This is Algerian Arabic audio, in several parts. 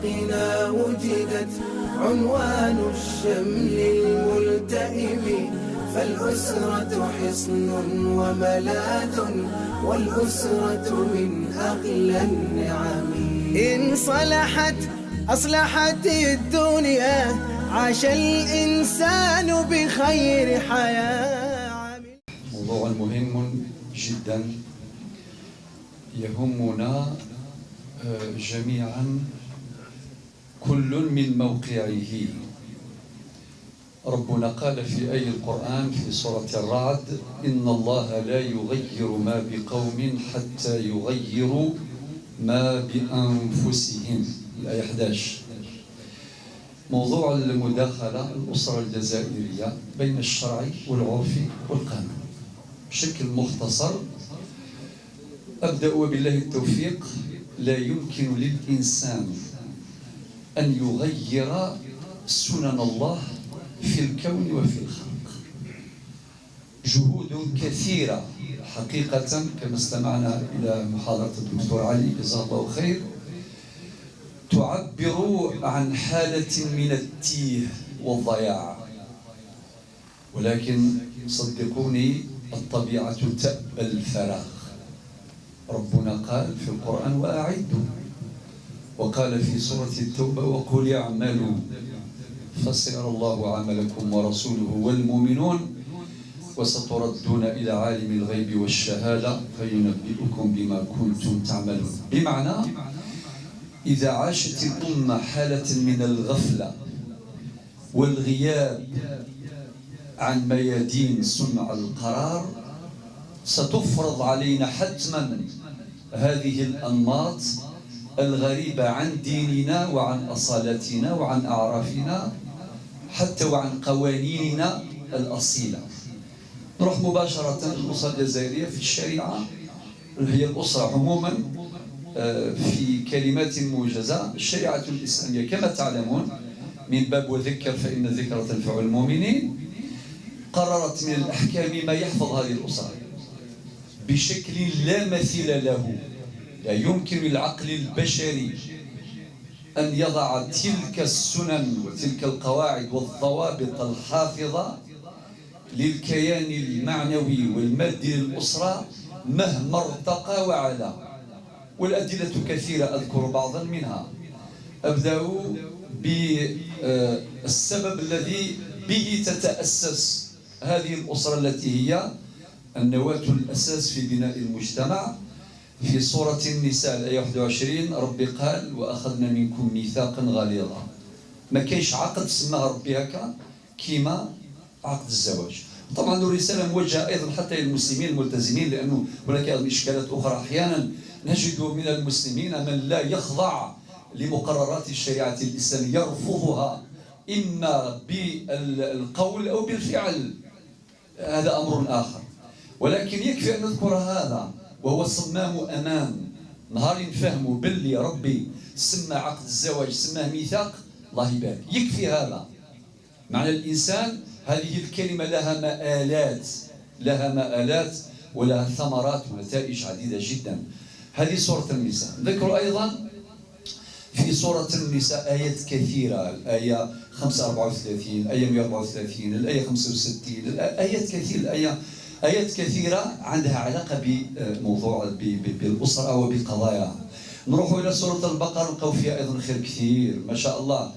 أخلاقنا وجدت، عنوان الشمل الملتئم. فالأسرة حصن وملاذ، والأسرة من أغلى النعم. إن صلحت أصلحت الدنيا، عاش الإنسان بخير حياة. موضوع مهم جدا يهمنا جميعا، كل من موقعه. ربنا قال في آية القرآن في سورة الرعد: إن الله لا يغير ما بقوم حتى يغيروا ما بأنفسهم، الآية 11. موضوع المداخلة: الأسرة الجزائرية بين الشرع والعرف والقانون. بشكل مختصر أبدأ وبالله التوفيق. لا يمكن للإنسان أن يغير سنن الله في الكون وفي الخلق. جهود كثيرة حقيقة، كما استمعنا إلى محاضرة الدكتور علي جزاه الله خير، تعبر عن حالة من التيه والضياع، ولكن صدقوني الطبيعة تأبى الفراغ. ربنا قال في القرآن: وأعدوا، وقال في سورة التوبة: وقل اعملوا فسيرى الله عملكم ورسوله والمؤمنون وستردون إلى عالم الغيب والشهادة فينبئكم بما كنتم تعملون. بمعنى إذا عاشت الأمة حالة من الغفلة والغياب عن ميادين صنع القرار، ستفرض علينا حتما هذه الأنماط الغريبة عن ديننا وعن أصالتنا وعن أعرافنا، حتى وعن قوانيننا الأصيلة. نروح مباشرة للأسرة الجزائرية في الشريعة. هي الأسرة عموما في كلمات موجزة، الشريعة الإسلامية كما تعلمون، من باب وذكر فإن الذكرى تنفع المؤمنين، قررت من الأحكام ما يحفظ هذه الأسرة بشكل لا مثيل له. لا يمكن للعقل البشري أن يضع تلك السنن وتلك القواعد والضوابط الحافظة للكيان المعنوي والمادي للأسرة مهما ارتقى وعلا. والأدلة كثيرة، أذكر بعضا منها. أبدأ بالسبب الذي به تتأسس هذه الأسرة التي هي النواة الأساس في بناء المجتمع. في سورة النساء الآية 21، ربي قال: وأخذنا منكم ميثاقا غليظا. ما كاينش عقد سماه ربي هكا كيما عقد الزواج. طبعا الرسالة موجهة أيضا حتى للمسلمين الملتزمين، لأنه هناك أيضا إشكالات أخرى. أحيانا نجد من المسلمين من لا يخضع لمقررات الشريعة الإسلامية، يرفضها إما بالقول أو بالفعل، هذا أمر آخر، ولكن يكفي أن نذكر هذا وهو صمام أمان. نهار نفهموا باللي ربي سمى عقد الزواج سماه ميثاق، الله يبارك، يكفي هذا. معنى الإنسان هذه الكلمة لها مآلات، لها مآلات ولها ثمرات ونتائج عديدة جدا. هذه سورة النساء. ذكر أيضا في سورة النساء آيات كثيرة، الآية 534، الآية 134، الآية 65، آيات كثيرة، الآية آيات كثيرة عندها علاقة بموضوع بالأسرة وبقضاياها. نروح إلى سورة البقرة، نلقاو فيها أيضا خير كثير ما شاء الله.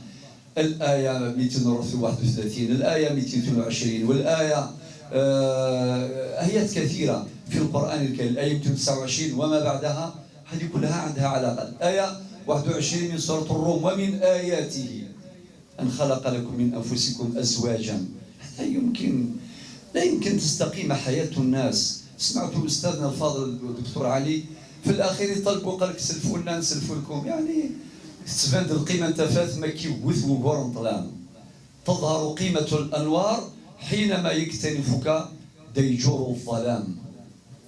الآية 231، الآية 222، والآية آيات كثيرة في القرآن الكريم، الآية 229 وما بعدها، هذه كلها عندها علاقة. الآية 21 من سورة الروم: ومن آياته أن خلق لكم من أنفسكم أزواجا. لا يمكن، لا يمكن تستقيم حياة الناس. سمعت أستاذنا الفاضل الدكتور علي في الأخير يطلبوا، قال لك سلفوا لنا نسلفوا لكم. يعني تبان القيمة انتفات ما كيوث طلام. تظهر قيمة الأنوار حينما يكتنفك ديجور الظلام.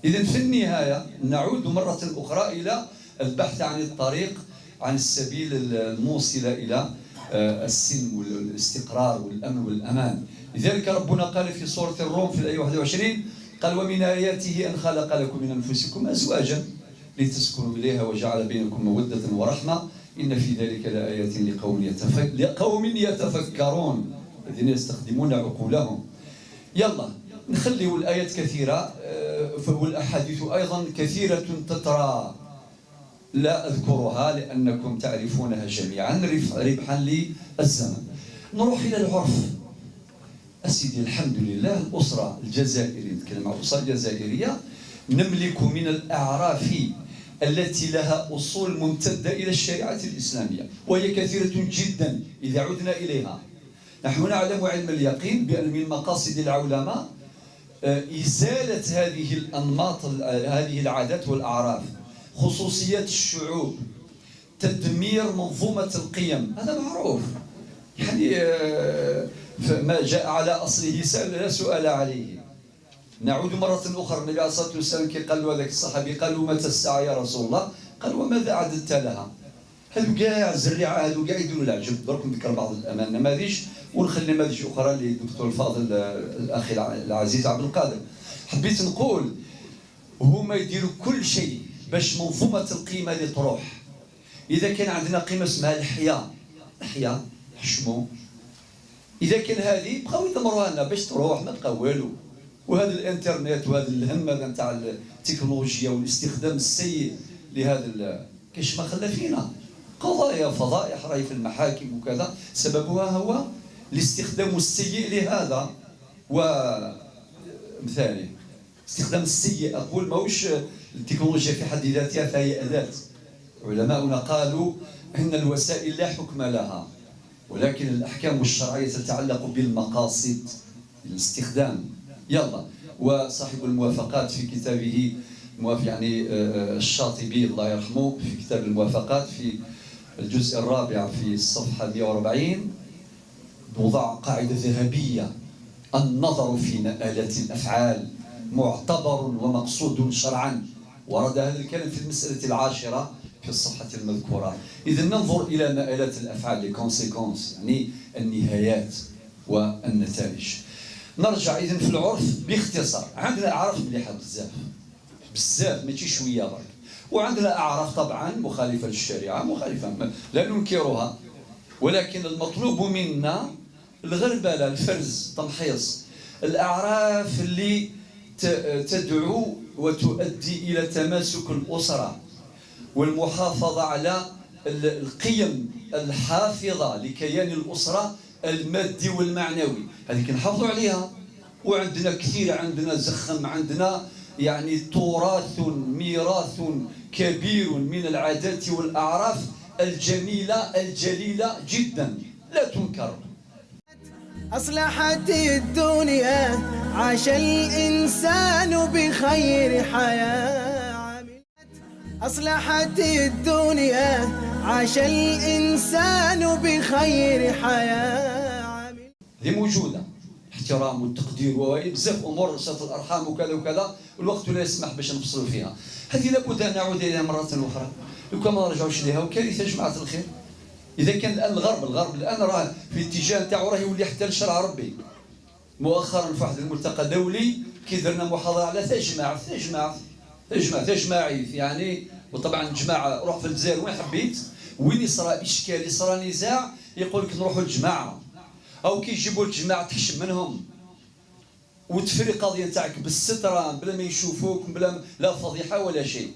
إذا في النهاية نعود مرة أخرى إلى البحث عن الطريق، عن السبيل الموصل إلى السلم والاستقرار والأمن والأمان. لذلك ربنا قال في سورة الروم في الآية 21، قال: ومن آياته أن خلق لكم من أنفسكم أزواجا لتسكنوا إليها وجعل بينكم مودة ورحمة. إن في ذلك لآيات لقوم يتفكرون، الذين يستخدمون عقولهم. يلا نخليو الآيات كثيرة والأحاديث أيضا كثيرة تترى، لا أذكرها لأنكم تعرفونها جميعا ربحا للزمن. نروح إلى العرف. أسيدي الحمد لله الأسرة الجزائرية، نتكلم عن الأسرة الجزائرية، نملك من الأعراف التي لها أصول ممتدة إلى الشريعة الإسلامية، وهي كثيرة جدا إذا عدنا إليها. نحن نعلم علم اليقين بأن من مقاصد العلماء إزالة هذه الأنماط، هذه العادات والأعراف، خصوصيات الشعوب، تدمير منظومة القيم، هذا معروف. يعني ما جاء على أصله لا سؤال عليه. نعود مرة أخرى، النبي عليه الصلاة والسلام كي قال له هذاك الصحابي، قال له متى الساعة يا رسول الله؟ قال وماذا أعددت لها؟ هذو كاع الزريعة، هذو كاع يديروا العجب. درك نذكر بعض النماذج ونخلي نماذج أخرى للدكتور الفاضل الأخي العزيز عبد القادر. حبيت نقول هما يديروا كل شيء باش منظومة القيمة اللي تروح. إذا كان عندنا قيمة اسمها الحياة، الحياة حشمو، إذا كان هذه بقاو يدمروها لنا باش تروح ما بقى والو. وهذا الانترنت وهذا الهم هذا نتاع التكنولوجيا والاستخدام السيء لهذا كاش ما خلى فينا قضايا فضائح راهي في المحاكم وكذا، سببها هو الاستخدام السيء لهذا ومثاله. الاستخدام السيء أقول ماهوش التكنولوجيا في حد ذاتها، فهي أداة. علماؤنا قالوا إن الوسائل لا حكم لها، ولكن الأحكام الشرعية تتعلق بالمقاصد الاستخدام. يلا، وصاحب الموافقات في كتابه يعني الشاطبي الله يرحمه، في كتاب الموافقات في الجزء الرابع في الصفحة 140 وضع قاعدة ذهبية: النظر في مآلات الأفعال معتبر ومقصود شرعا. ورد هذا الكلام في المسألة العاشرة في الصفحة المذكورة. إذا ننظر إلى مآلات الأفعال، les conséquences، يعني النهايات والنتائج. نرجع إذن في العرف باختصار. عندنا أعراف مليحة بزاف بزاف، ماشي شوية برك، وعندنا أعراف طبعا مخالفة للشريعة، مخالفة لا ننكرها، ولكن المطلوب منا الغربلة، الفرز، تمحيص الأعراف اللي تدعو وتؤدي إلى تماسك الأسرة والمحافظة على القيم الحافظة لكيان الأسرة المادي والمعنوي، هذه كنحافظوا عليها. وعندنا كثير، عندنا زخم، عندنا يعني تراث، ميراث كبير من العادات والأعراف الجميلة الجليلة جدا لا تنكر. أصلحت الدنيا، عاش الإنسان بخير حياة. أصلحت الدنيا، عاش الإنسان بخير حياة. هي موجودة، احترام والتقدير وبزاف أمور، صلة الأرحام وكذا وكذا، الوقت لا يسمح باش نفصلوا فيها. هذه لابد أن نعود إليها مرة أخرى، لو كان ما نرجعوش ليها وكارثة جماعة الخير. إذا كان الآن الغرب الآن راه في الاتجاه نتاعو راه يولي حتى لشرع ربي. مؤخرا في واحد الملتقى دولي كي درنا محاضرة على تجمع تجمع تجمع تجمعي يعني، وطبعا جماعة روح في الجزائر وين حبيت، وين يصرى إشكال يصرى نزاع يقول لك نروحوا للجماعة، أو كي يجيبوا الجماعة تحشم منهم وتفري قضية نتاعك بالسترة بلا ما يشوفوك، بلا لا فضيحة ولا شيء.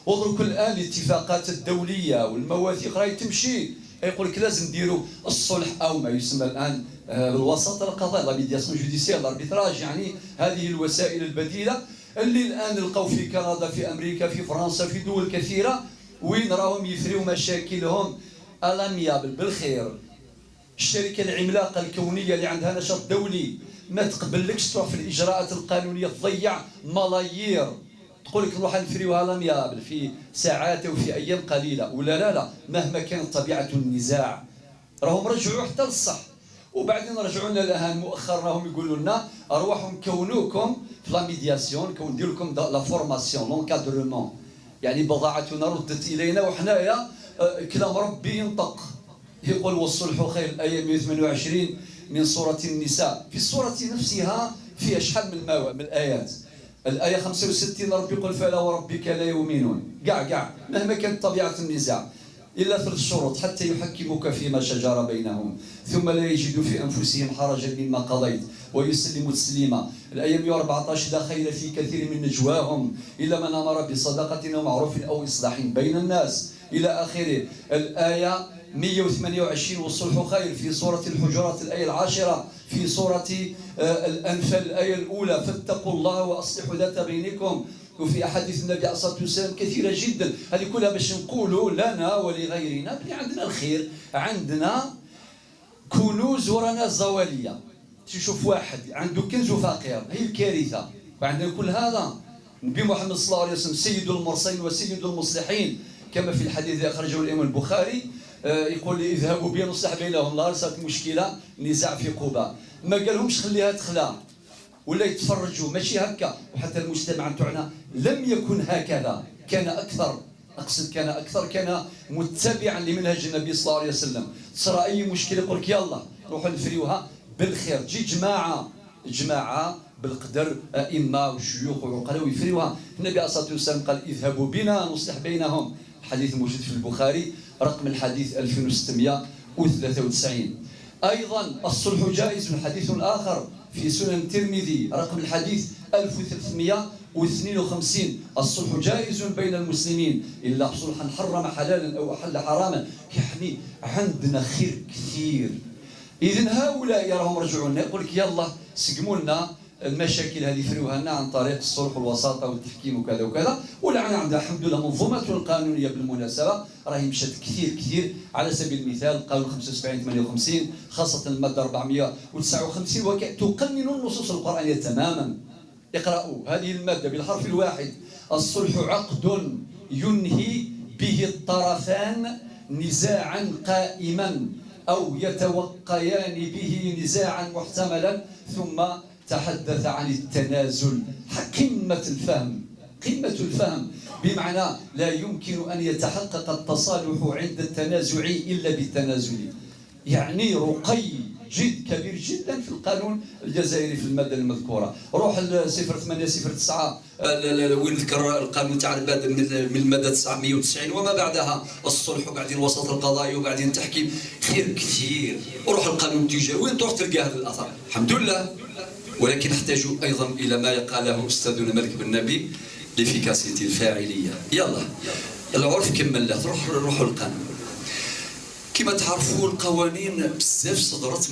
ودرك الآن الاتفاقات الدولية والمواثيق راهي تمشي، يقول لك لازم نديروا الصلح أو ما يسمى الآن بالوساطة القضاء، la médiation judiciaire، l'arbitrage، يعني هذه الوسائل البديلة اللي الآن لقاو في كندا، في أمريكا، في فرنسا، في دول كثيرة وين راهم يفريو مشاكلهم à l'amiable بالخير. الشركة العملاقة الكونية اللي عندها نشاط دولي ما تقبلكش تروح في الإجراءات القانونية تضيع ملايير، تقول لك نروح نفريوها à l'amiable في ساعات وفي أيام قليلة، ولا لا لا، مهما كانت طبيعة النزاع راهم رجعوا حتى للصح. وبعدين رجعوا لنا الآن مؤخرا راهم يقولوا لنا أرواحوا نكونوكم في la médiation، ندير لكم la formation، l'encadrement، يعني بضاعتنا ردت إلينا، وحنايا كلام ربي ينطق يقول والصلح خير، الآية 128 من سورة النساء. في السورة نفسها فيها شحال من الآيات. الآية 65 ربي يقول فلا وربك لا يؤمنون، كاع كاع مهما كانت طبيعة النزاع. إلا ثلاث شروط: حتى يحكموك فيما شجر بينهم، ثم لا يجدوا في أنفسهم حرجا مما قضيت ويسلموا تسليما. الآية 114: لا خير في كثير من نجواهم إلا من أمر بصدقة أو معروف أو إصلاح بين الناس، إلى آخره. الآية 128: والصلح خير، في سورة الحجرات الآية 10، في سورة الأنفال الآية الأولى: فاتقوا الله وأصلحوا ذات بينكم. وفي أحاديث النبي عليه الصلاة والسلام كثيرة جدا. هذه كلها باش نقولوا لنا ولغيرنا بلي عندنا الخير، عندنا كنوز ورانا زوالية. تشوف واحد عنده كنز وفقير، هي الكارثة. وعندنا كل هذا. النبي محمد صلى الله عليه وسلم سيد المرسلين وسيد المصلحين، كما في الحديث الذي أخرجه الإمام البخاري، يقول لي: اذهبوا بي نصلح بينهم. نهار صارت مشكلة نزاع في قباء، ما قالهمش خليها تخلى ولا يتفرجوا، ماشي هكا. وحتى المجتمع تاعنا لم يكن هكذا، كان اكثر، اقصد كان اكثر، كان متبعا لمنهج النبي صلى الله عليه وسلم. تصرى اي مشكلة يقول لك يلا روحوا نفريوها بالخير، تجي جماعة جماعة بالقدر، ائمة وشيوخ وعقلاء، ويفريوها. النبي عليه الصلاة والسلام قال: اذهبوا بنا نصلح بينهم. الحديث موجود في البخاري، رقم الحديث 2693. ايضا الصلح جائز، حديث اخر في سنن الترمذي، رقم الحديث 1352: الصلح جائز بين المسلمين إلا صلحا حرم حلالا أو أحل حراما. يعني عندنا خير كثير. إذن هؤلاء يراهم رجعوا لنا، يقول لك يلا سقموا لنا المشاكل هذه، فروها لنا عن طريق الصلح والوساطه والتحكيم وكذا وكذا. ولا عندنا الحمد لله منظومة القانونية بالمناسبة راهي مشات كثير كثير. على سبيل المثال قانون 75 58، خاصة المادة 459، وتقنن النصوص القرانية تماما. اقرأوا هذه المادة بالحرف الواحد: الصلح عقد ينهي به الطرفان نزاعا قائما أو يتوقيان به نزاعا محتملا. ثم تحدث عن التنازل، قمة الفهم، قمة الفهم، بمعنى لا يمكن أن يتحقق التصالح عند التنازع إلا بالتنازل. يعني رقي جد كبير جدا في القانون الجزائري في المادة المذكورة. روح ل 0809 وين ذكر القانون تاع المادة من المادة 990 وما بعدها، الصلح وبعدين الوسط القضائي وبعدين التحكيم، خير كثير. وروح القانون التجاري، وين تروح تلقى هذا الاثر، الحمد لله. ولكن نحتاج ايضا الى ما قاله استاذنا مالك بن نبي، l'efficacité، الفاعليه. يلا العرف كمل له، روح روحوا القانون. كما تعرفوا القوانين بزاف صدرت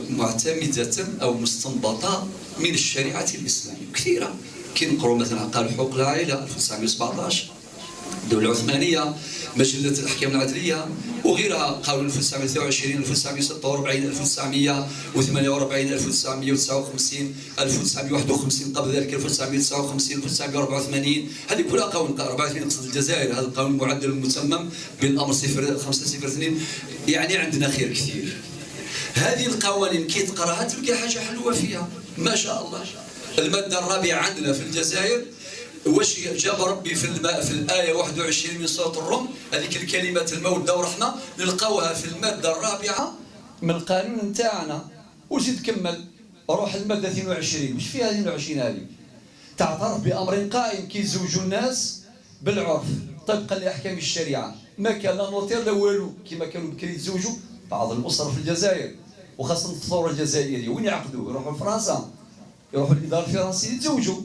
معتمدة أو مستنبطة من الشريعة الإسلامية كثيرة. كي نقروا مثلا قانون حقوق العائلة 1917، الدولة العثمانية، مجلة الأحكام العدلية وغيرها، قانون 1923، 1946، 1948، 1959، 1951، قبل ذلك 1959، 1984. هذه كلها قوانين. 84 نقصد الجزائر، هذا القانون المعدل المتمم بالأمر 0502. يعني عندنا خير كثير. هذه القوانين كي تقراها تلقى حاجة حلوة فيها ما شاء الله. المادة الرابعة عندنا في الجزائر، واش جاب ربي في الآية 21 من سورة الروم، هذيك الكلمات المودة ورحمة، نلقاوها في المادة الرابعة من القانون نتاعنا. وزيد كمل، روح المادة 22. واش فيها 22 هذه؟ تعترف بأمر قائم، كي يزوجوا الناس بالعرف طبقا لأحكام الشريعة، ما كان لا notaire لا والو، كما كانوا بكري يتزوجوا بعض الأسر في الجزائر، وخاصة الثورة الجزائرية. وين يعقدوا؟ يروحوا لفرنسا، يروحوا للإدارة الفرنسية، يتزوجوا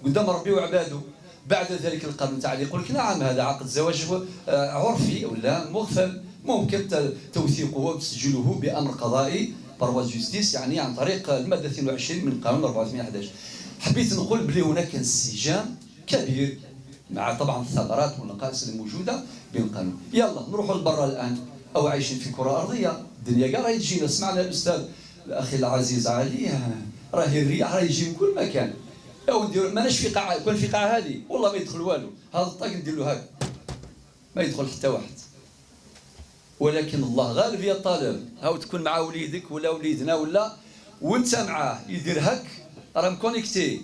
قدام ربي وعباده. بعد ذلك القانون تاع يقول لك نعم هذا عقد زواج عرفي ولا مغفل، ممكن توثيقه وتسجيله بامر قضائي par voie de justice، يعني عن طريق المادة 22 من قانون 84 11. حبيت نقول بلي هناك انسجام كبير مع طبعا الثغرات والنقائص الموجودة بين القانون. يلا نروحوا لبرا الان، او عايشين في كره ارضيه، الدنيا كاع راهي تجينا. سمعنا الاستاذ الاخي العزيز علي، راهي الرياح راهي يجي من كل مكان. او ندير ماناش في قاعه، كون في قاعة هذه والله ما يدخل والو. هذا الطاق ندير له هكا ما يدخل حتى واحد. ولكن الله غالب يا طالب. هاو تكون مع وليدك ولا وليدنا ولا وانت معاه يدير هك، راه connecté.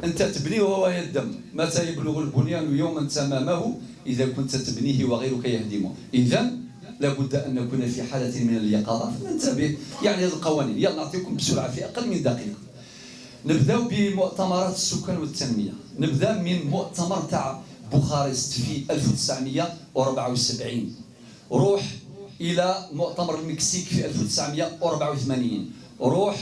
انت تبني وهو يهدم. متى يبلغ البنيان يوما تمامه؟ اذا كنت تبنيه وغيرك يهدمه. اذا لابد ان نكون في حاله من اليقظة فننتبه. يعني هذه القوانين، يلا نعطيكم بسرعة في اقل من دقيقه. نبداو بمؤتمرات السكان والتنميه. نبدا من مؤتمر تاع بوخارست في 1974. روح الى مؤتمر المكسيك في 1984، روح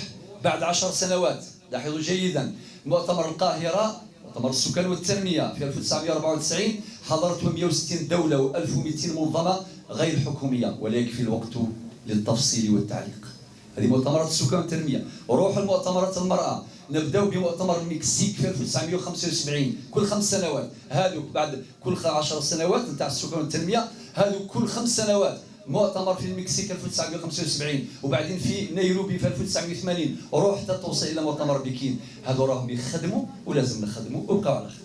بعد 10 سنوات، لاحظوا جيدا، مؤتمر القاهره، مؤتمر السكان والتنميه في 1994، حضرته 160 دولة و1200 منظمة غير حكوميه، ولا يكفي الوقت للتفصيل والتعليق. هذه مؤتمرات السكان والتنميه. وروح المؤتمرات المراه، نبداو بمؤتمر المكسيك في 1975، كل 5 سنوات. هذوك بعد كل 10 سنوات نتاع السكان والتنميه، هذو كل 5 سنوات. مؤتمر في المكسيك 1975، وبعدين في نيروبي في 1980، وروح حتى توصل الى مؤتمر بكين. هذو راهم يخدموا ولازم نخدموا، وابقوا على خير.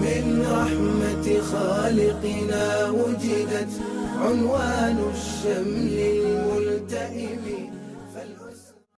من رحمة خالقنا وجدت عنوان الشمل الملتئم.